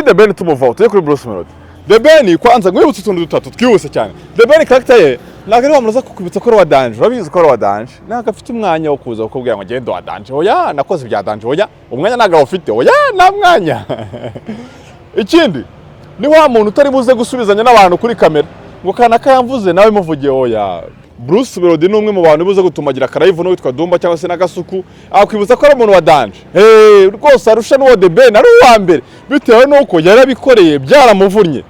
Kuri The Ben tumuvaho, tujye kuri Bruce Melody. The Ben, kwanza nkwibutse utuntu dutatu twihuse cyane. The Ben, character ye, ntabwo ari wa muntu uza kukwibutsa ko ari uwa danger. Urabizi ko ari uwa danger. Ntabwo afite umwanya wo kuza kukubwira ngo ngende uwa danger. Oya, nakoze ibya danger. Oya, umwanya ntabwo awufite. Oya, nta mwanya. Ikindi, ni wa muntu utari buze gusubizanya n'abantu kuri kamera ngo kanaka yamvuze nawe muvugiye. Oya, Bruce Melody ni umwe mu bantu buze gutumagira akarayivu n'uwitwa Dumba cyangwa se n'Agasuku, akwibutsa ko ari umuntu wa danger. Hey, rwose arusha n'uwo The Ben, ari uwa mbere, bitewe n'uko yarabikoreye, byaramuvunnye.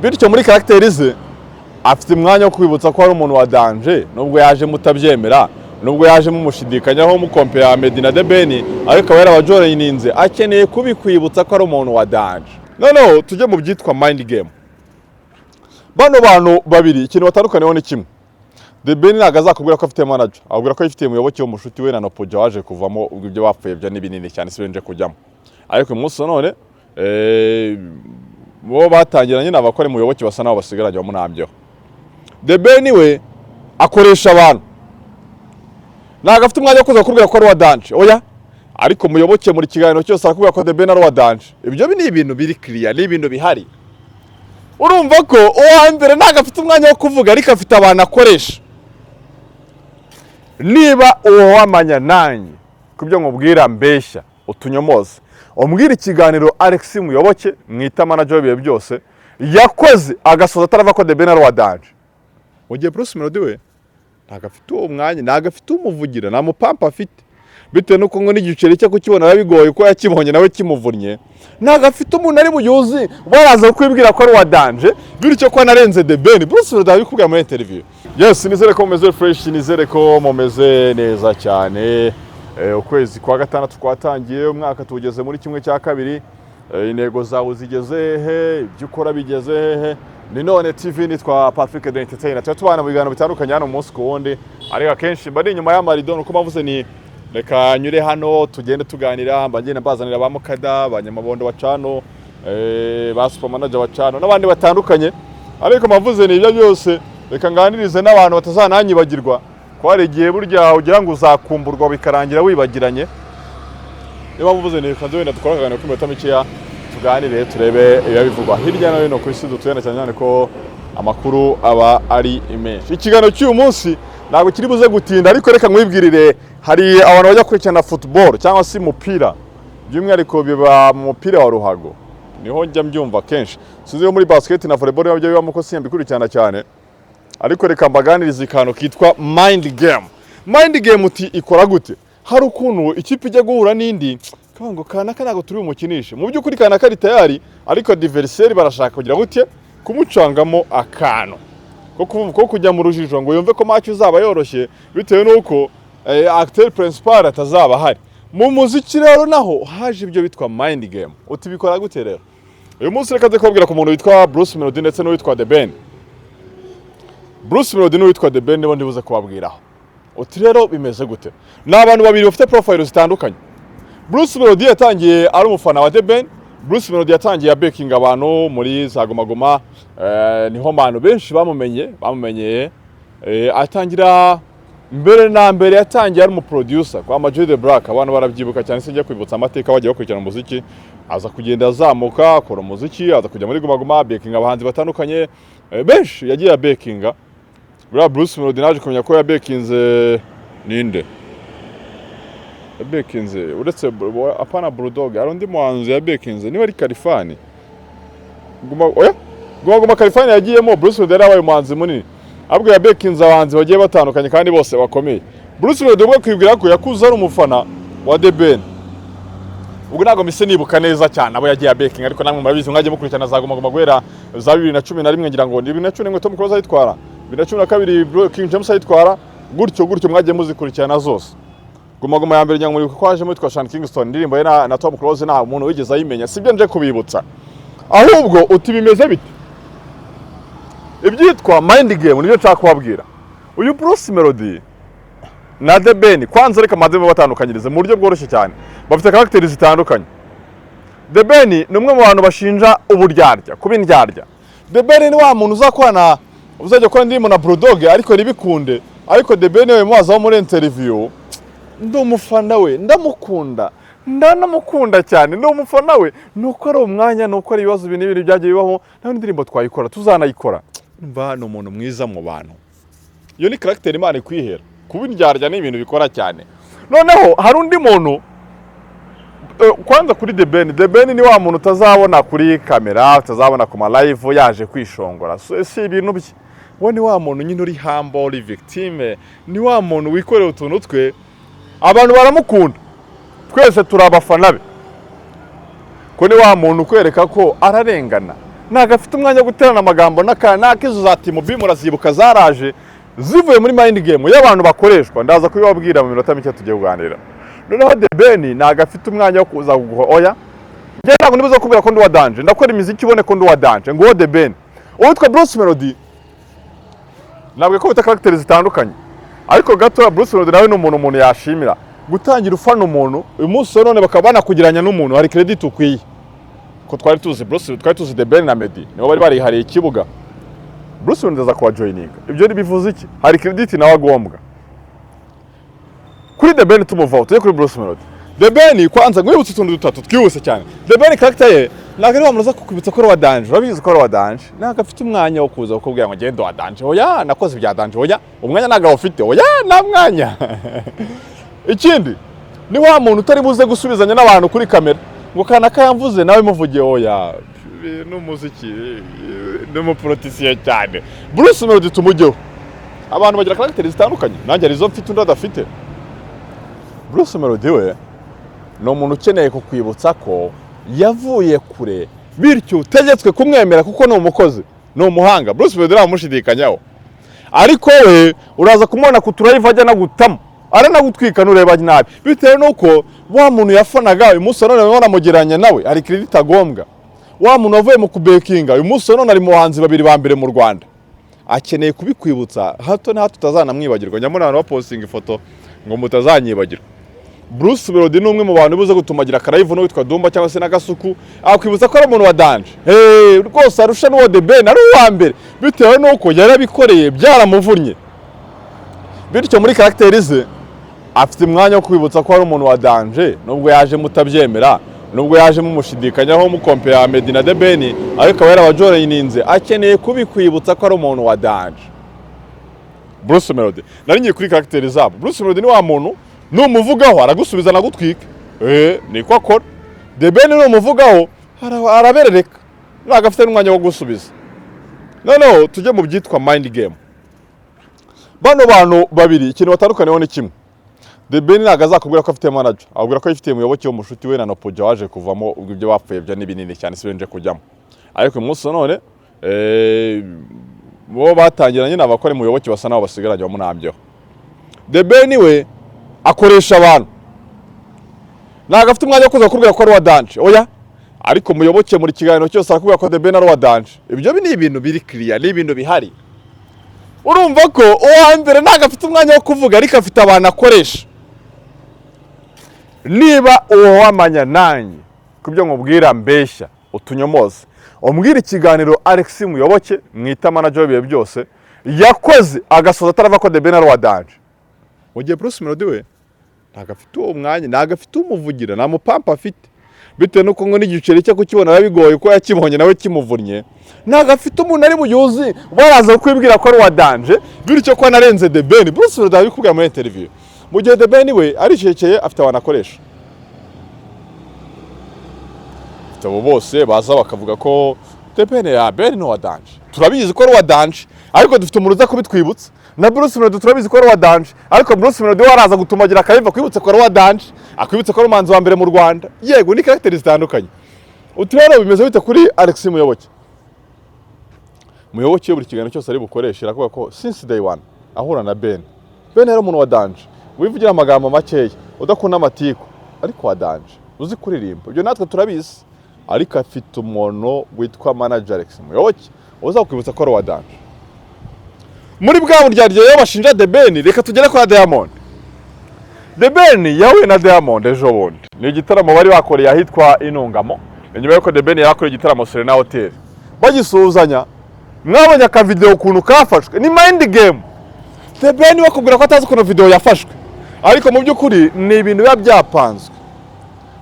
Bityo muri caractère ze afite umwanya wo kwibutsa ko ari umuntu wa danger, nubwo yaje mutabyemera, nubwo yaje mumushidikanyaho, mukompera Meddy na The Ben, ariko aba yarabajoyininze, akeneye kubikwibutsa ko ari umuntu wa danger. Noneho tujye mu byitwa mind game. Bano bantu babiri, ikintu batandukaniyeho ni kimwe. The Ben ntabwo azakubwira ko afite manager, akubwira ko yifitiye Muyoboke w'umushuti we na Nopoja waje kuvamo. Ubwo ibyo bapfuye byo ni binini cyane, si nje kujyamo. Ariko uyu munsi none bo batangiranye n'abakora Muyoboke basa naho basigaranye bamunambyeho. The Ben we akoresha abantu, ntabwo afite umwanya wo kuza kukubwira ko ari uwa danger. Oya, ariko Muyoboke muri kiganiro cyose arakubwira ko The Ben ari uwa danger. Ibyo ni ibintu biri clear, ni ibintu bihari. Urumva ko uwa mbere ntabwo afite umwanya wo kuvuga, ariko afite abantu akoresha. Niba uwo wamanya nanjye ku byo nkubwira mbeshya, utunyomoze, umbwira ikiganiro Alex Muyoboke mwita manager w'ibihe byose yakoze agasoza atarava ko The Ben ari uwa danger, mu gihe Bruce Melody we ntabwo afite uwo mwanya, ntabwo afite umuvugira, nta mupampa afite, bitewe n'uko ngo n'igiceri cye kukibona biba bigoye, ko yakibonye nawe kimuvunnye. Ntabwo afite umuntu ari buyuzi baraza kwibwira ko ari uwa danger, bityo ko anarenze The Ben. Bruce Melody abikubwira muri interview. Yes, nizere ko mumeze fresh, nizere ko mumeze neza cyane. Ukwezi kwa gatandatu kwatangiye, umwaka tuwugeze muri 1/2. Intego zawe zigeze hehe? Ibyo ukora bigeze hehe? Ni None TV, nitwa Patrick the Entertainer. Tuba tubana mu biganiro bitandukanye hano umunsi ku wundi, ariko akenshi mba ndi inyuma y'amarido. Nuko mpavuze ni reka nyure hano tugende tuganira, mba ngenda mbazanira ba Mukada, ba Nyamabondo bacano, ba Super Manager bacano n'abandi batandukanye. Ariko mpavuze ni ibyo byose, reka nganirize n'abantu batazananyibagirwa, ko hari igihe burya ugira ngo uzakumburwa bikarangira wibagiranye. Niba mvuze ni reka nze wenda dukore akaganiro k'iminota mikeya, tuganire, turebe ibiba bivugwa hirya no hino ku isi dutuye, na cyane cyane ko amakuru aba ari menshi. Ikiganiro cy'uyu munsi ntabwo kiri buze gutinda, ariko reka nkwibwirire. Hari abantu bajya gukurikirana football cyangwa se umupira, by'umwihariko biba mu mupira wa ruhago, niho njya mbyumva kenshi. Sinzi ko muri basket na volleyball nabyo bibamo, ko simbikurikirana cyane. Ariko reka mbaganirize akantu kitwa mind game. Mind game uti ikora gute? Hari ukuntu ikipe ijya guhura n'indi kavuga ngo kanaka ntabwo turi bumukinishe. Mu by'ukuri kanaka ari tayari, ariko adversaire barashaka kugira gute? Kumucangamo akantu ko kujya mu rujijo, ngo yumve ko match izaba yoroshye, bitewe n'uko acteur principal atazaba ahari. Mu muziki rero naho haje ibyo bitwa mind game. Uti bikora gute rero? Uyu munsi reka nze kubabwira ku muntu witwa Bruce Melody ndetse n'uwitwa The Ben. Bruce Melody n'uwitwa The Ben nibo ndibuze kubabwiraho. Uti rero bimeze gute? Ni abantu babiri bafite profile zitandukanye. Bruce Melody yatangiye ari umufana wa The Ben. Bruce Melody yatangiye abekinga abantu muri za Guma Guma, niho abantu benshi bamumenyeye. Atangira mbere na mbere yatangiye ari umuproducer kwa Ama G The Black, abantu barabyibuka cyane, sinjya kwibutsa amateka bagiye bakurikirana umuziki. Aza kugenda azamuka, akora umuziki, aza kujya muri Guma Guma, bekinga abahanzi batandukanye, benshi yagiye abekinga. Buriya Bruce Melody naje kumenya ko yabekinze ninde? Yabekinze uretse apana Bulldog, hari undi muhanzi yabekinze, niba ari Kalifani. Guma, oya, Guma Guma Kalifani yagiyemo Bruce Melody yari yabaye umuhanzi munini, ahubwo yabekinze abahanzi bagiye batandukanye kandi bose bakomeye. Bruce Melody ubwo kwibwira ko yakuze ari umufana wa The Ben. Ubwo ntabwo mise nibuka neza cyane abo yagiye abekinga, ariko namwe murabizi, mwagiye mukurikirana za Guma Guma guhera za 2011, ngira ngo ni 2011 Tom Close ayitwara, 2012 King James ayitwara, gutyo gutyo mwagiye muzikurikirana zose. Guma Guma ya mbere ngira ngo muribuka ko hajemo witwa Sean Kingston, indirimbo ye na Tom Close, nta muntu wigeze ayimenya. Sibyo nje kubibutsa, ahubwo uti bimeze bite? Ibyitwa mind game nibyo nshaka kubabwira. Uyu Bruce Melody na The Ben, kwanza reka maze batandukanyirize mu buryo bworoshye cyane, bafite caractère zitandukanye. The Ben ni umwe mu bantu bashinja uburyarya, kuba indyarya. The Ben ni wa muntu uzakorana, uzajya gukora indirimbo na Bulldog ariko ntibikunde, ariko The Ben we mubazaho muri interview, ndi umufana we, ndamukunda, Ndanamukunda cyane, ni umufana we. Nuko ari umwanya, nuko ari ibibazo ibi n'ibindi byagiye bibaho, nawe indirimbo twayikora, tuzanayikora. Mva ni umuntu mwiza mu bantu. Iyo ni caractère Imana ikwihera. Kuba indyarya ni ibintu bikora cyane. Noneho hari undi muntu, kwanza kuri The Ben. The Ben ni wa muntu utazabona kuri kamera, utazabona ku ma live yaje kwishongora. Si ibintu bye. We ni wa muntu nyine uri humble, uri victime, ni wa muntu wikorera utuntu twe. Abantu baramukunda, twese turi abafana be, ko ni wa muntu ukwereka ko ararengana. Ntabwo afite umwanya wo guterana amagambo n'akizo za Team B. Murazibuka zaraje zivuye muri mind game y'abantu bakoreshwa. Ndaza kubibabwira mu minota mike tugiye kuganira. Noneho The Ben ntabwo afite umwanya wo kuza kuguha. Oya, njye ntabwo nibuze kubwira ko ndi uwa danger. Ndakora imiziki ubone ko ndi uwa danger. Nguwo The Ben. Uwitwa Bruce Melody, ntabwo ko bita caractère zitandukanye, ariko gato Bruce Melody nawe ni umuntu yashimira gutangira ufana umuntu, uyu munsi wa none bakaba banakugiranya n'umuntu. Hari credit ukwiye, ko twari tuzi Bruce, twari tuzi The Ben na Meddy, nibo bari barihariye ikibuga. Bruce Melody aza kuba joininga. Ibyo bivuze iki? Hari credit nawe agombwa. Kuri The Ben tumuvaho, tujye kuri Bruce Melody. The Ben, kwanza nkwibutse utuntu dutatu twihuse cyane. The Ben, character ye, ntabwo ari wa muntu uza kukwibutsa ko ari uwa danger. Urabizi ko ari uwa danger. Ntabwo afite umwanya wo kuza kukubwira ngo ngende uwa danger. Oya, nakoze ibya danger. Oya, umwanya ntabwo awufite. Oya, nta mwanya. Ikindi, ni wa muntu utari buze gusubizanya n'abantu kuri kamera ngo kanaka yamvuze, nawe muvugiye. Oya, n'umuziki ni umupolitisiye cyane. Bruce Melody tumujyeho. Abantu bagira caractère zitandukanye, nanjye hari izo mfite undi adafite. Bruce Melody we ni umuntu ukeneye kukwibutsa ko yavuye kure, bityo utegetswe kumwemera kuko ni umukozi, ni umuhanga. Bruce Melody ntamushidikanyaho, ariko we uraza kumubona ku tu live ajya anagutamo, aranagutwika nureba nabi, bitewe n'uko wa muntu yafanaga uyu munsi wa none banamugereranya nawe. Hari credit agombwa. Wa muntu wavuye mu kubekinga, uyu munsi wa none ari mu bahanzi babiri ba mbere mu Rwanda, akeneye kubikwibutsa hato na hato utazanamwibagirwa. Njya mbona abantu bapostinga ifoto ngo mutazanyibagirwa. Bruce Melody ni umwe mu bantu buze gutumagira aka live n'uwitwa Dumba cyangwa se n'Agasuku, akwibutsa ko ari umuntu wa danger. Hey, rwose arusha n'uwo The Ben, ari uwa mbere, bitewe n'uko yarabikoreye, byaramuvunnye. Bityo muri caractère ze afite umwanya wo kwibutsa ko ari umuntu wa danger, nubwo yaje mutabyemera, nubwo yaje mumushidikanyaho, mukompera Meddy na The Ben, ariko akaba yarabajoyininze, akeneye kubikwibutsa ko ari umuntu wa danger. Bruce Melody, nari ngiye kuri caractère zabo. Bruce Melody ni wa muntu numuvugaho aragusubiza anagutwika. Niko akora. The Ben numuvugaho araberereka, ntabwo afite n'umwanya wo gusubiza. Noneho tujye mu byitwa mind game. Bano bantu babiri, ikintu batandukaniyeho ni kimwe. The Ben ntabwo azakubwira ko afite manager, akubwira ko yifitiye umuyoboke w'umushuti we na Nopoja waje kuvamo. Ubwo ibyo bapfuye byo ni binini cyane, si nje kujyamo. Ariko uyu munsi wa none, bo batangiranye n'abakora umuyoboke basa naho basigaranye bamunambyeho. The Ben we akoresha abantu, ntabwo afite umwanya wo kuza kukubwira ko ari uwa danger. Oya, ariko muyoboke muri kiganiro cyose arakubwira ko The Ben ari uwa danger. Ibyo ni ibintu biri clear, ni ibintu bihari. Urumva ko uwa mbere ntabwo afite umwanya wo kuvuga, ariko afite abantu akoresha. Niba uwo wamanya nanjye ku byo nkubwira mbeshya, utunyomoze, umbwire ikiganiro Alex Muyoboke mwita manager w'ibihe byose yakoze agasoza atarava ko The Ben ari uwa danger, mu gihe Bruce Melody we ntabwo afite uwo mwanya, ntabwo afite umuvugira, nta mupampa afite, bitewe n'uko ngo n'igiceri cye kukibona biba bigoye, ko yakibonye nawe kimuvunnye. Ntabwo afite umuntu ari buyuzi baraza kwibwira ko ari uwa danger, bityo ko anarenze The Ben. Bruce Melody abikubwira muri interview, mu gihe The Ben we aricecekeye, afite abantu akoresha, afite abo bose baza bakavuga ko The Ben ya Ben ni uwa danger. Turabizi ko ari uwa danger, ariko dufite umuntu uza kubitwibutsa. Na Bruce Melody turabizi ko ari uwa danger, ariko Bruce Melody we araza gutumagira akayiva akwibutsa ko ari uwa danger, akwibutsa ko ari umuhanzi wa mbere mu Rwanda. Yego, ni caractère zitandukanye. Utu rero bimeze bite kuri Alex Muyoboke? Muyoboke buri kiganiro cyose ari bukoreshe aravuga ko since day one ahura na Ben, Ben yari umuntu wa danger, wivugira amagambo makeya, udakunda amatiku, ariko wa danger, uzi kuririmba. Ibyo natwe turabizi, ariko afite umuntu witwa manager Alex Muyoboke uzakwibutsa ko ari uwa danger. Muri bwa buryarya rero bashinja The Ben, reka tugere kwa Diamond. The Ben yahuye na Diamond ejo bundi, ni igitaramo bari bakoreye ahitwa Inungamo. Ni nyuma y'uko The Ben yari igitaramo Serena Hotel, bagisuhuzanya mwabonye akavideo ukuntu kafashwe. Ni mind game. The Ben bakubwira ko atazi ukuntu video yafashwe, ariko mu by'ukuri ni ibintu biba byapanzwe.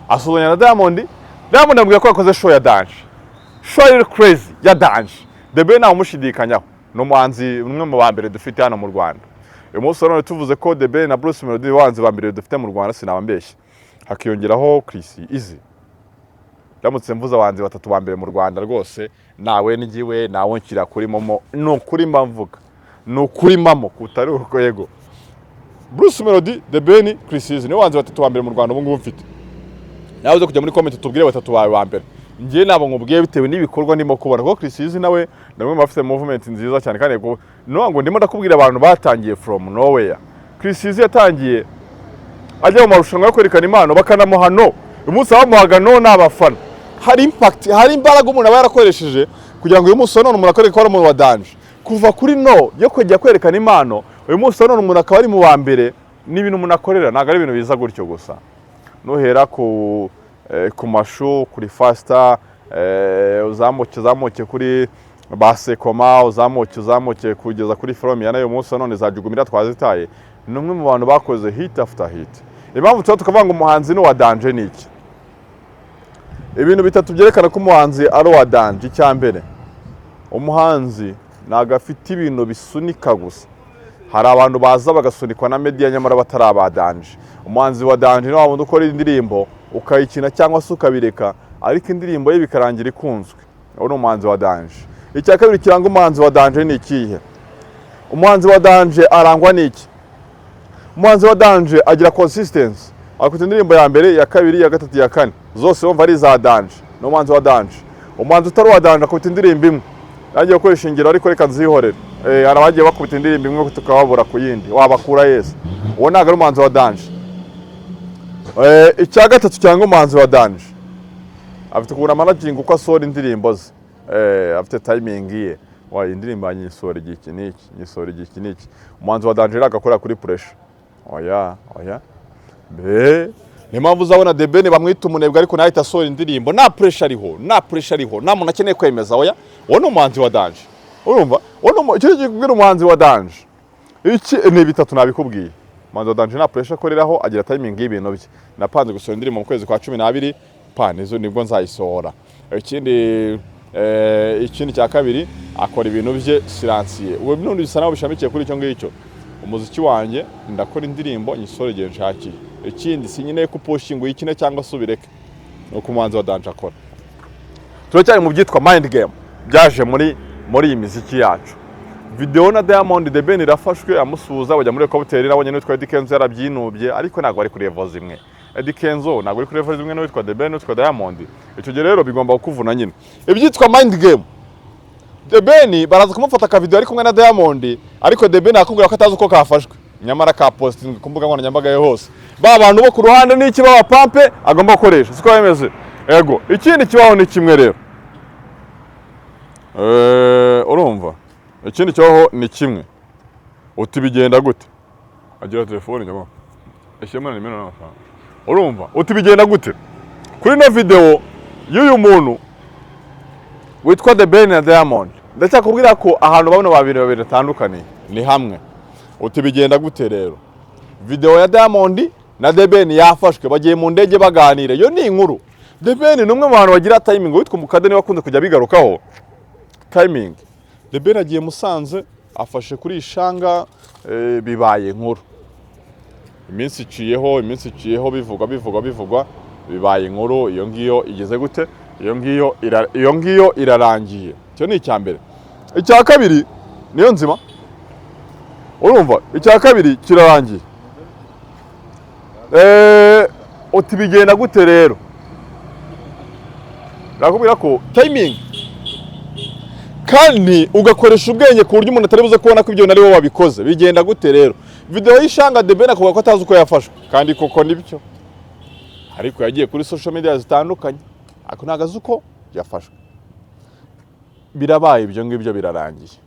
Asuhuzanya na Diamond. Diamond amubwira ko yakoze show ya danger, show iri crazy ya danger. The Ben ntawe umushidikanyaho, ni umuhanzi umwe mu ba mbere dufite hano mu Rwanda. Uyu munsi none tuvuze ko The Ben na Bruce Melody, abahanzi ba mbere dufite mu Rwanda, sinaba mbeshye. Hakiyongeraho Chris Easy. Ndamutse mvuze abahanzi batatu ba mbere mu Rwanda rwose, nawe n'igiwe nawe nshyira kuri momo. Ni ukuri mba mvuga, ni ukuri mamo kutari uko. Yego, Bruce Melody, The Ben, Chris Easy nibo bahanzi batatu ba mbere mu Rwanda ubu ngubu mfite. Nawe uze kujya muri comment tubwire batatu bawe ba mbere. Njye ntabwo nkubwiye bitewe n'ibikorwa ndimo kubona, kuko Chris Easy nawe ni umwe mu bafite movement nziza cyane. Kandi yego, nuvuga ngo ndimo ndakubwira abantu batangiye from nowhere. Chris Easy yatangiye ajya mu marushanwa yo kwerekana impano, bakanamuha no. Uyu munsi abamuhaga no ni abafana. Hari impact, hari imbaraga umuntu aba yarakoresheje kugira ngo uyu munsi wa none umuntu akwereke ko ari umuntu wa danger. Kuva kuri no yo kujya kwerekana impano, uyu munsi wa none umuntu akaba ari mu wa mbere, ni ibintu umuntu akorera, ntabwo ari ibintu biza gutyo gusa. Nuhera ku mashu, kuri fasita, uzamuke, uzamuke kuri basekoma, uzamuke, uzamuke kugeza kuri Folomiana. Uyu munsi wa none za Jugumira twazitaye, ni umwe mu bantu bakoze hit after hit. Impamvu tuba tukavuga ngo umuhanzi ni uwa danger ni iki? Ibintu bitatu byerekana ko umuhanzi ari uwa danger. Icya mbere, umuhanzi ntabwo afite ibintu bisunika gusa. Hari abantu baza bagasunikwa na media nyamara batari aba danger. Umuhanzi wa danger ni wa wundi ukora indirimbo ukayikina cyangwa se ukabireka, ariko indirimbo ye bikarangira ikunzwe. Uwo ni umuhanzi wa danger. Icya kabiri kiranga umuhanzi wa danger ni ikihe? Umuhanzi wa danger arangwa n'iki? Umuhanzi wa danger agira consistency, akubita indirimbo ya mbere, iya kabiri, iya gatatu, iya kane, zose wumva ari iza danger. Ni umuhanzi wa danger. Umuhanzi utari uwa danger akubita indirimbo imwe. Nangiye gukoresha ingero ariko reka nzihorere. Hari abagiye bakubita indirimbo imwe tukababura ku yindi, wabakura yese. Uwo ntabwo ari umuhanzi wa danger. Icya gatatu cyangwa umuhanzi wa danger, afite ukuntu amanaginga uko asohora indirimbo ze. Afite timing ye: wa indirimbo yanjye nyisohora igihe iki n'iki, nyisohora igihe iki n'iki. Umuhanzi wa danger agakorera kuri pressure? Oya, oya. Be niyo mpamvu uzabona The Ben bamwita umunebwe, ariko nawe ahita asohora indirimbo nta pressure ariho, nta pressure ariho, nta muntu akeneye kwemeza. Oya, uwo ni umuhanzi wa danger. Urumva, uwo ni icyo kikubwira umuhanzi wa danger iki ni bitatu nabikubwiye. Umuhanzi wa danger nta pressure akoreraho, agira timing y'ibintu bye. Napanze gusohora indirimbo mu kwezi kwa 12, pa nizo nibwo nzayisohora. Ikindi cya kabiri, akora ibintu bye silencieux. Ubwo n'ubundi bisa naho bishamikiye kuri icyo ngicyo. Umuziki wanjye ndakora indirimbo nyisohora igihe nshakiye. Ikindi, sinkeneye ko upushinga uyikine cyangwa se ubireke. Ni uko umuhanzi wa danger akora. Turacyari mu byitwa mind game byaje muri iyi miziki yacu. Video na Diamond, The Ben irafashwe amusuhuza bajya muri helicopter. Nabonye n'uwitwa Eddy Kenzo yarabyinubye, ariko ntabwo bari kuri level zimwe. Eddy Kenzo ntabwo ari kuri level zimwe n'uwitwa The Ben n'uwitwa Diamond. Icyo gihe rero bigomba kukuvuna nyine. Ibyitwa mind game, The Ben baraza kumufata aka video ari kumwe na Diamond, ariko The Ben akubwira ko atazi uko kafashwe, nyamara ka posting ku mbuga nkoranyambaga ye hose. Ba bantu bo ku ruhande n'iki baba pampe agomba gukoresha, siko bimeze? Ego. Ikindi kibaho ni kimwe rero. Urumva, ikindi kibaho ni kimwe. Uti bigenda gute? Agira telefone nyama ishyiramo na nimero n'amafaranga. Urumva, uti bigenda gute kuri ino video y'uyu muntu witwa The Ben na Diamond? Ndacyakubwira ko ahantu bano babiri babiri batandukaniye ni hamwe. Uti bigenda gute rero? Video ya Diamond na The Ben yafashwe bagiye mu ndege baganira. Iyo ni inkuru. The Ben ni umwe mu bantu bagira timing. Witwa Umukade niwe wakunze kujya bigarukaho timing. The Ben agiye Musanze, afashe kuri ishanga, bibaye inkuru. Iminsi iciyeho, iminsi iciyeho, bivugwa, bivugwa, bivugwa, bibaye inkuru. Iyo ngiyo igeze gute? Iyo ngiyo irarangiye. Icyo ni icya mbere. Icya kabiri, niyo nzima. Urumva, icya kabiri kirarangiye. Uti bigenda gute rero? Nakubwira ko timing, kandi ugakoresha ubwenge ku buryo umuntu atari buze kubona ko ibyo ari wowe wabikoze. Bigenda gute rero? Video y'ishanga, The Ben akavuga ko atazi uko yafashwe, kandi koko nibyo, ariko yagiye kuri social media zitandukanye, ariko ntabwo azi uko yafashwe. Birabaye, ibyo ngibyo birarangiye.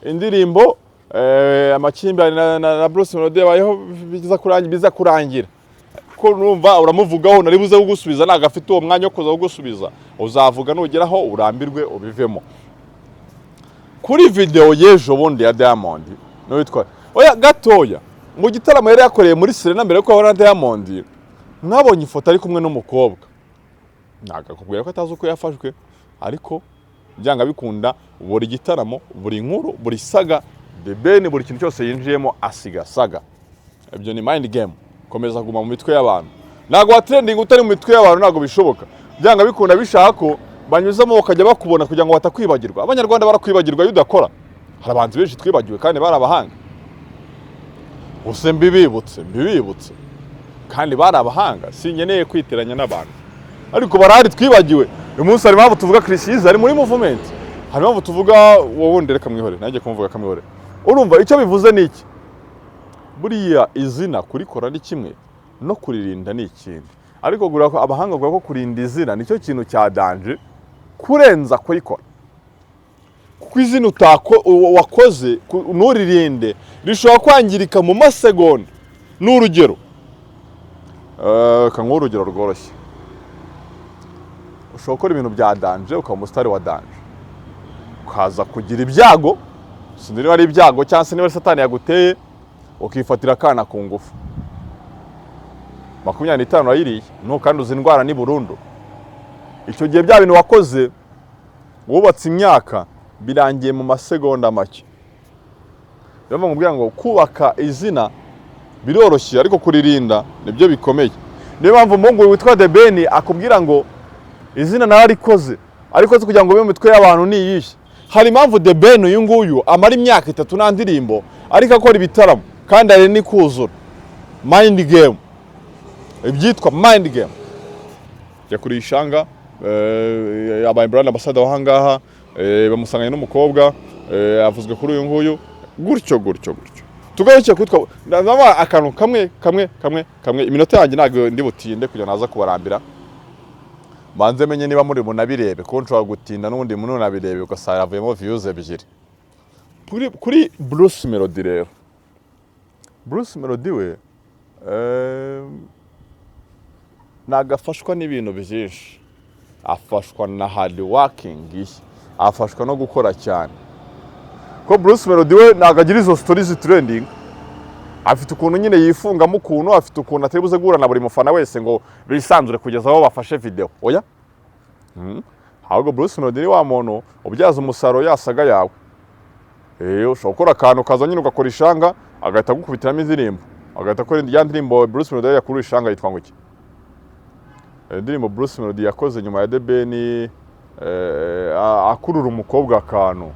Indirimbo amakimbirane na Bruce Melody yabayeho, biza kurangira ko numva uramuvugaho nari buze kugusubiza. Ntabwo afite uwo mwanya wo kuza kugusubiza. Uzavuga nugeraho urambirwe ubivemo. Kuri video y'ejo bundi ya Diamond n'uwitwa, oya gatoya, mu gitaramo yari yakoreye muri Serena mbere yuko ahura na Diamond. Mwabonye ifoto ari kumwe n'umukobwa, ntabwo akubwira ko atazi uko yafashwe, ariko byanga bikunda buri gitaramo, buri nkuru, buri saga, The Ben buri kintu cyose yinjiyemo asiga saga. Ibyo ni mind game, komeza kuguma mu mitwe y'abantu. Ntabwo watrending utari mu mitwe y'abantu, ntabwo bishoboka. Byanga bikunda bishaka ko banyuzamo bakajya bakubona kugira ngo batakwibagirwa. Abanyarwanda barakwibagirwa iyo udakora. Hari abahanzi benshi twibagiwe kandi bari abahanga. Gusa mbibibutse, mbibibutse, kandi bari abahanga. Sinkeneye kwiteranya n'abantu, ariko barahari twibagiwe. Uyu munsi hari impamvu tuvuga Chriss Eazy ari muri movement, hari impamvu tuvuga wowe wundi, reka mwihore, nanjye kumuvuga kamwihore. Urumva icyo bivuze ni iki? Buriya izina kurikora ni kimwe, no kuririnda ni ikindi. Ariko gura ko abahanga bavuga ko kurinda izina nicyo kintu cya danger kurenza kurikora, kuko izina wakoze nturirinde rishobora kwangirika mu masegonda. Ni urugero, reka nguhe urugero rworoshye. Ushobora gukora ibintu bya danger, ukaba umusitari wa danger, ukaza kugira ibyago, sinzi niba ari ibyago cyangwa se niba ari satani yaguteye, ukifatira akana ku ngufu, 25 urayiriye, ntukanduza indwara ni burundu. Icyo gihe bya bintu wakoze wubatse imyaka birangiye mu masegonda make. Niyo mpamvu nkubwira ngo kubaka izina biroroshye, ariko kuririnda nibyo bikomeye. Niyo mpamvu umuhungu witwa The Ben akubwira ngo izina nararikoze, ariko si kugira ngo ube mu mitwe y'abantu ni iyihe. Hari impamvu The Ben uyu nguyu amara imyaka 3 nta ndirimbo, ariko akora ibitaramo kandi hari n'ikuzura. Mind game, ibyitwa mind game. Yakuriye ishanga, yabaye brand ambassador w'ahangaha, bamusanganye n'umukobwa, avuzwe kuri uyu nguyu gutyo gutyo gutyo. Tugaruke kwitwa, ndabaha akantu kamwe kamwe kamwe kamwe. Iminota yanjye ntabwo ndi butinde kugira naza kubarambira. Manze menye niba muri munabirebe, kuko nshobora gutinda n'ubundi munabirebe ugasanga havuyemo views ebyiri. Kuri Bruce Melody rero, Bruce Melody we ntabwo afashwa n'ibintu byinshi, afashwa na hard working ye, afashwa no gukora cyane. Ko Bruce Melody we ntabwo agira izo stories trending, afite ukuntu nyine yifungamo ukuntu, afite ukuntu atari buze guhura na buri mufana wese ngo bisanzure kugeza aho bafashe video, oya. Ahubwo Bruce Melody ni wa muntu ubyaza umusaruro ya saga yawe. Ushobora gukora akantu kaza nyine ugakora ishanga, agahita agukubitiramo indirimbo, agahita akora ya ndirimbo. Bruce Melody yakura ishanga yitwa ngo iki? Indirimbo Bruce Melody yakoze nyuma ya The Ben, akurura umukobwa akantu,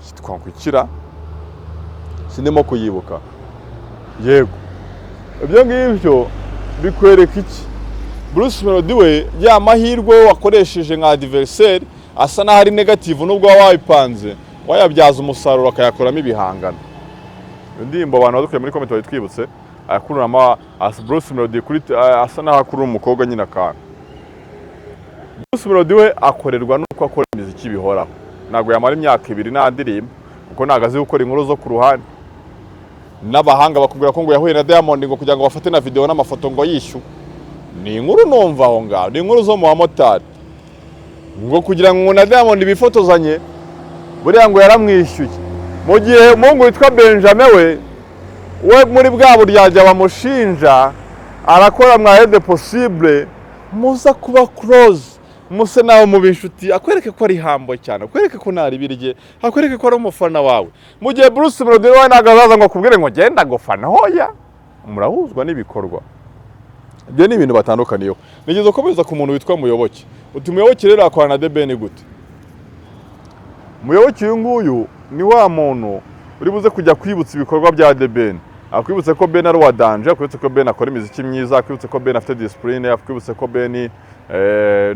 yitwa ngo ikira? Sindimo kuyibuka. Yego, ibyo ngibyo bikwereka iki? Bruce Melody we ya mahirwe wakoresheje nka adversaire asa n'aho ari negative, nubwo waba wabipanze, wayabyaza umusaruro akayakoramo ibihangano. Iyo ndirimbo abantu badukuye muri comment bayitwibutse. Ayakururamo Bruce Melody kuri asa n'aho akurura umukobwa nyine akantu. Bruce Melody we akorerwa nuko akora imiziki bihoraho. Ntabwo yamara imyaka 2 nta ndirimbo, kuko ntabwo azi gukora inkuru zo ku ruhande. N'abahanga bakubwira ko ngo yahuye na Diamond ngo kugira ngo bafate na video n'amafoto ngo yishyure. Ni inkuru numva aho ngaho, ni inkuru zo mu bamotari, ngo kugira ngo na Diamond bifotozanye buriya ngo yaramwishyuye. Mu gihe umuhungu witwa Benjamin we muri bwa buryarya bamushinja, arakora mwa possible muza kuba close, muse nawe muba inshuti, akwereke ko ari humble cyane, akwereke ko ntari birye, akwereke ko ari umufana wawe. Mu gihe Bruce Melody we ntabwo azaza ngo akubwire ngo genda gufana, hoya, murahuzwa n'ibikorwa. Ibyo ni ibintu batandukaniyeho. Nigeze gukomeza ku muntu witwa Muyoboke. Uti Muyoboke rero akorana na The Ben gute? Muyoboke uyu nguyu ni wa muntu uri buze kujya kwibutsa ibikorwa bya The Ben, akwibutse ko Ben ari uwa danger, akwibutse ko Ben akora imiziki myiza, akwibutse ko Ben afite discipline, akwibutse ko Ben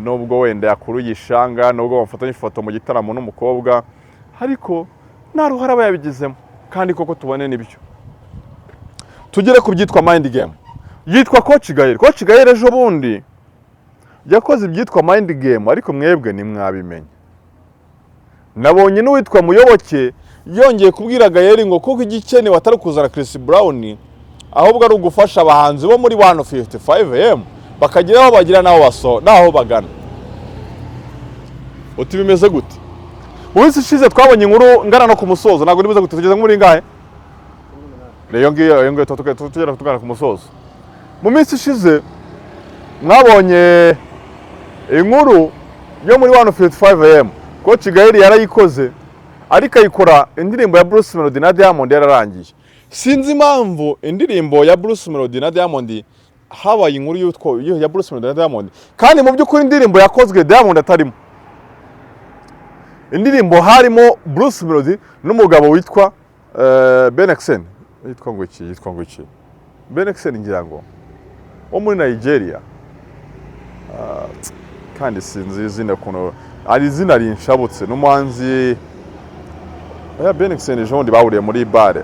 nubwo wenda yakuruye ishanga, nubwo bamufatanye ifoto mu gitaramo n'umukobwa, ariko nta ruhare aba yabigizemo. Kandi koko tubone nibyo. Tugere ku byitwa mind game. Yitwa Coach Gael. Coach Gael ejo bundi yakoze ibyitwa mind game, ariko mwebwe ntimwabimenya. Nabonye n'uwitwa Muyoboke yongeye kubwira Gael ngo kuko igikenewe atari ukuzana Chris Brown, ahubwo ari ugufasha abahanzi bo muri 155 AM bakagira aho bagira n'aho baso n'aho bagana. Uti bimeze gute? Mu minsi ishize twabonye inkuru ngana no ku musozo. Ntabwo nibuze gute, tugeze muri ngahe? Iyo ngiyo, iyo ngiyo tugera tugana ku musozo. Mu minsi ishize Mwabonye inkuru yo muri 155 AM, Coach Gael yarayikoze, ariko ayikora indirimbo ya Bruce Melody na Diamond yararangiye. Sinzi impamvu indirimbo ya Bruce Melody na Diamond habaye inkuru y'utwo ya Bruce Melody na Diamond, kandi mu by'ukuri indirimbo yakozwe Diamond atarimo. Indirimbo harimo Bruce Melody n'umugabo witwa Ben Xen, yitwa ngo iki, yitwa ngo iki, Ben Xen ngira ngo wo muri Nigeria. Kandi sinzi izina ukuntu ari, izina rinshabutse, n'umuhanzi oya Ben Xen ejo bundi bahuriye muri bare,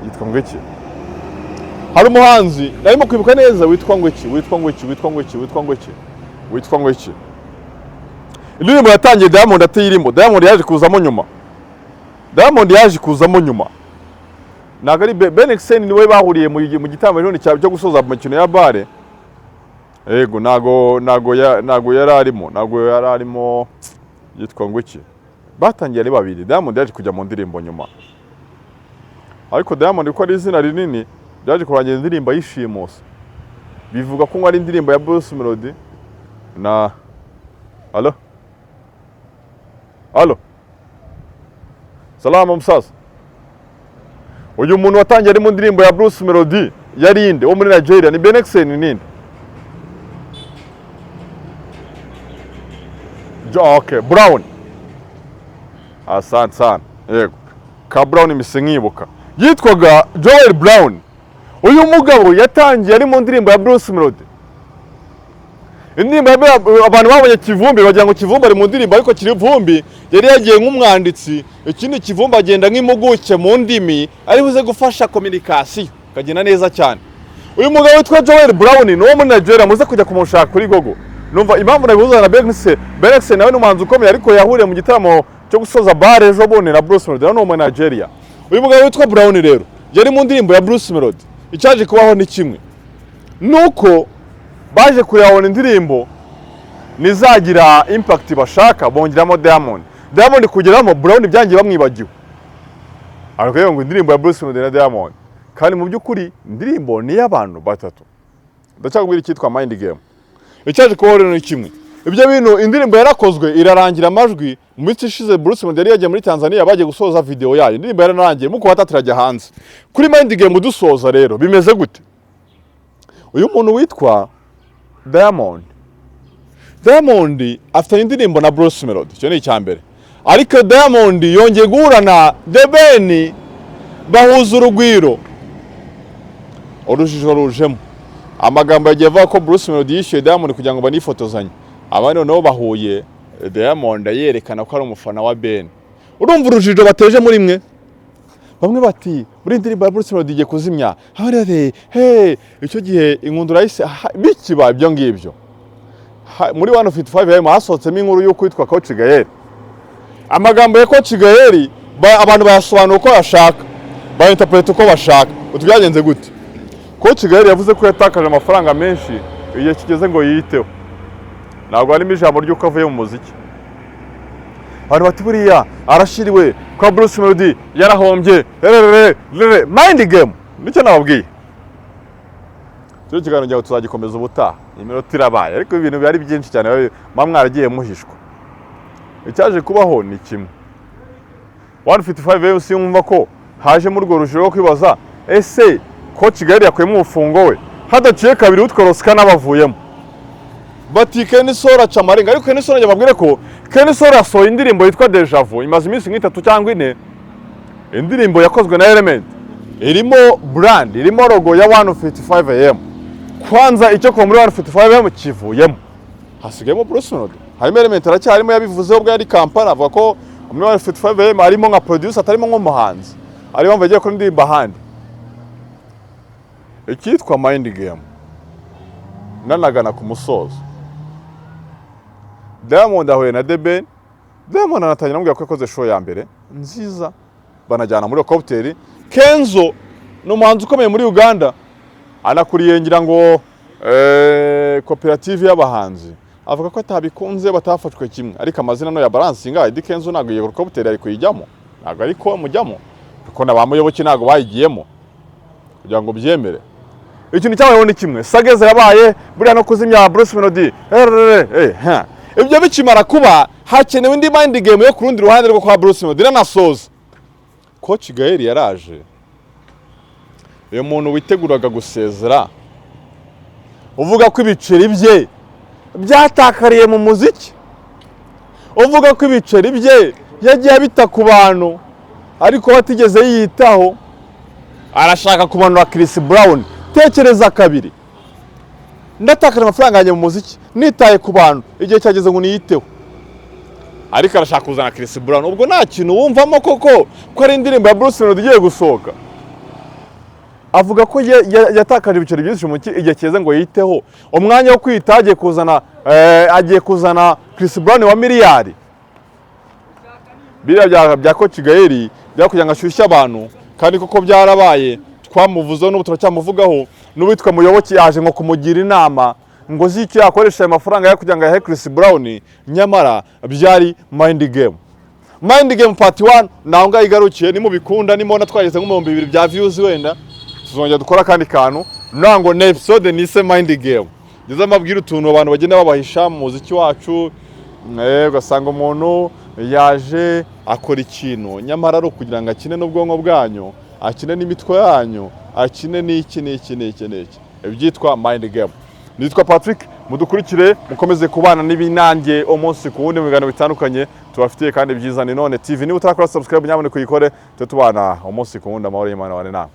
yitwa ngo iki? Hari umuhanzi narimo kwibuka neza witwa ngo iki, witwa ngo iki, witwa ngo iki, witwa ngo iki, witwa ngo iki. Indirimbo yatangiye Diamond atayirimo, Diamond yaje kuzamo nyuma. Diamond yaje kuzamo nyuma, ntabwo ari Ben Xen, niwe bahuriye mu gitambo ejo cyo gusoza imikino ya BAL. Yego, ntago yari arimo, ntago yari arimo. Yitwa ngo iki? Batangiye ari babiri, Diamond yaje kujya mu ndirimbo nyuma, ariko Diamond kuko ari izina rinini byaje kurangira indirimbo ayishimuse, bivuga ko ngo ari indirimbo ya Bruce Melody na... Allo, allo, salama musaza. Uyu muntu watangiye ari mu ndirimbo ya Bruce Melody yari inde wo muri Nigeria? Ni Ben Xen, ninde? Okay, Brown, asante sana. Yego, ka Brown mise nkibuka, yitwaga Joel Brown. Uyu mugabo yatangiye ari mu ndirimbo ya Bruce Melody. Indirimbo abantu babonye Kivumbi bagira ngo Kivumbi ari mu ndirimbo, ariko Kivumbi yari yagiye nk'umwanditsi. Ikindi, Kivumbi agenda nk'impuguke mu ndimi, ari buze gufasha communication kagenda neza cyane. Uyu mugabo witwa Joel Brown ni uwo muri Nigeria, muze kujya kumushaka kuri Google. Numva impamvu nabihuza na Benxe. Benxe nawe ni umuhanzi ukomeye, ariko yahuriye mu gitaramo cyo gusoza BAL ejo bundi na Bruce Melody, nawe ni uwo muri Nigeria. Uyu mugabo witwa Brown rero yari mu ndirimbo ya Bruce Melody. Icyaje kubaho ni kimwe, nuko baje kureba indirimbo nizagira impact bashaka, bongeramo Diamond. Diamond kugeramo, Brown byangiye bamwibagiwe, ariko ngo indirimbo ya Bruce Melody na Diamond, kandi mu by'ukuri indirimbo ni iy'abantu batatu. Ndacyakubwira icyitwa mind game. Icyaje kubaho rero ni kimwe, ibyo bintu indirimbo yarakozwe irarangira amajwi. Mu minsi ishize Bruce Melody yari yagiye muri Tanzania, bagiye gusoza video yayo, indirimbo yararangiye, muko batatu irajya hanze. Kuri mind game dusoza rero, bimeze gute? Uyu muntu witwa Diamond, Diamond afitanye indirimbo na Bruce Melody, icyo ni icya mbere. Ariko Diamond yongeye guhura na The Ben, bahuza urugwiro, urujijo rujemo. Amagambo yagiye avuga ko Bruce Melody yishyuye Diamond kugira ngo banifotozanye. Abandi noneho bahuye, Diamond yerekana ko ari umufana wa Ben. Urumva urujijo bateje muri mwe. Bamwe bati muri indirimbo ya Bruce Melody igiye kuzimya, abandi bati hey. Icyo gihe inkundura yahise bikiba ibyo ngibyo. Muri 155 AM hasohotsemo inkuru y'uko witwa Coach Gael. Amagambo ya Coach Gael abantu bayasobanura uko bashaka, bayinterpreta uko bashaka. Utu byagenze gute? Coach Gael yavuze ko yatakaje amafaranga menshi, igihe kigeze ngo yiyiteho. Ntabwo harimo ijambo ry'uko avuye mu muziki. Abantu bati buriya arashiriwe kwa Bruce Melody, yarahombye rerere rere. Mind game nicyo nababwiye. Cyo kiganiro ngira ngo tuzagikomeza ubutaha, iminota irabaye, ariko ibintu byari byinshi cyane muba mwaragiye muhishwa. Icyaje kubaho ni kimwe, 155 MC yumva ko haje muri urwo rujijo rwo kwibaza ese ko Kigali yakuyemo umufungo we, hadaciye kabiri utwo Rosika n'abavuyemo bati Kenny Sol aca amarenga. Ariko Kenny Sol, njye babwire ko Kenny Sol yasohoye indirimbo yitwa Deja Vu, imaze iminsi nk'itatu cyangwa ine. Indirimbo yakozwe na Element, irimo brand, irimo logo ya 155 AM. Kwanza icyo kuva muri 155 AM kivuyemo, hasigayemo Bruce Melody, harimo Element, aracyarimo. Yabivuzeho ubwo yari Kampala, avuga ko muri 155 AM arimo nka producer, atarimo nk'umuhanzi, ariyo mpamvu yagiye gukora indirimbo ahandi. Icyitwa mind game, nanagana ku musozo, Diamond ahuye na The Ben. Diamond anatangira amubwira ko yakoze show ya mbere nziza, banajyana muri helicopter. Kenzo ni umuhanzi ukomeye muri Uganda, anakuriye ngira ngo koperative y'abahanzi. Avuga ko atabikunze, batafashwe kimwe, ariko amazina no ya balancinga. Eddy Kenzo ntabwo iyo helicopter ari kuyijyamo, ntabwo ariko mujyamo, kuko na ba Muyoboke ntabwo bayigiyemo kugira ngo byemere. Ikintu cyabayeho ni kimwe, saga zirabaye, buriya no kuzimya Bruce Melody. Ha. Ibyo bikimara kuba, hakenewe indi mind game yo ku rundi ruhande rwo kwa Bruce Melody. Nanasoza, Coach Gael yaraje, uyu muntu witeguraga gusezera, uvuga ko ibiceri bye byatakariye mu muziki, uvuga ko ibiceri bye yagiye abita ku bantu ariko batigeze yiyitaho, arashaka kumanura Chris Brown. Tekereza kabiri: ndatakara amafaranga yanjye mu muziki, nitaye ku bantu, igihe cyageze ngo niyiteho, ariko arashaka kuzana Chris Brown. Ubwo nta kintu wumvamo koko ko ari indirimbo ya Bruce Melody igiye gusohoka? Avuga ko yatakaje ibiceri byinshi mu muziki, igihe kigeze ngo yiteho. Umwanya wo kwita agiye kuzana Chris Brown wa miliyari. Biriya bya Coach Gael byakugira ngo ashyushye abantu, kandi koko byarabaye. Twamuvuzeho, n'ubu turacyamuvugaho. N'uwitwa Muyoboke yaje ngo kumugira inama ngo z'icyo yakoresha ayo mafaranga yo kugira ngo ayahe Chris Brown, nyamara byari mind game. Mind game part 1 naho ngaho igarukiye. Nimubikunda, nimubona twageze nko mu 2000 bya views, wenda tuzongera dukora akandi kantu. Nango ni episode nise mind game, ngeze amabwira utuntu abantu bagenda babahisha mu muziki wacu. Ugasanga umuntu yaje akora ikintu, nyamara ari ukugira ngo akine n'ubwonko bwanyu, akine n'imitwe yanyu, akine n'iki n'iki n'iki n'iki, ibyitwa mind game. Nitwa Patrick, mudukurikire, mukomeze kubana n'ibinange umunsi ku wundi mu biganiro bitandukanye tubafitiye kandi byiza. Ni None TV. Niba utarakora subscribe, nyamuneka uyikore, tujye tubana umunsi ku wundi. Amahoro y'Imana abane namwe.